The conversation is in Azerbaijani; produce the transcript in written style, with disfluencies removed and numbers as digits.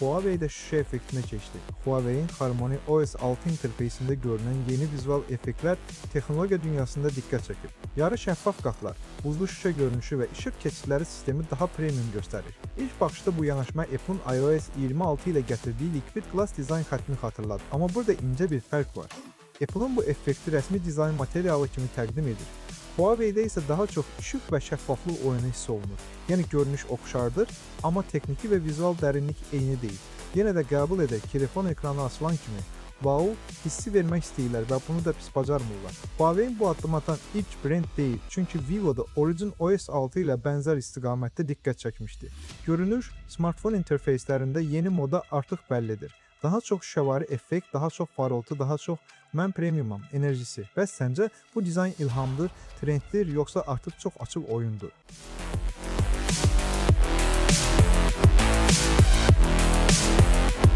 Huawei də şüşə effektinə keçdi. Huawei-in Harmony OS 6 interfeysində görünən yeni vizual effektlər texnologiya dünyasında diqqət çəkir. Yarı şəffaf qatlar, buzlu şüşə görünüşü və işıq keçidləri sistemi daha premium göstərir. İlk baxışda bu yanaşma Apple-ın iOS 26 ilə gətirdiyi Liquid Glass dizayn xəttini xatırladır. Amma burada incə bir fərq var. Apple-ın bu effekti rəsmi dizayn materialı kimi təqdim edir. Huawei-də isə daha çox işıq və şəffaflıq oyunu hiss olunur. Yəni görünüş oxşardır, amma texniki və vizual dərinlik eyni deyil. Yenə də qəbul edək, telefon ekranı açılan kimi wow hissi vermək istəyirlər və bunu da pis bacarmırlar. Huawei bu addımı atan ilk brend deyil, çünki Vivo da Origin OS 6 ilə bənzər istiqamətdə diqqət çəkmişdi. Görünür, smartfon interfeyslərində yeni moda artıq bəllidir. Daha çox şüşəvari effekt, daha çox parıltı, daha çox "mən premiumam" enerjisi. Bəs səncə bu dizayn ilhamdır, trenddir, yoxsa artıq çox açıq oyundur?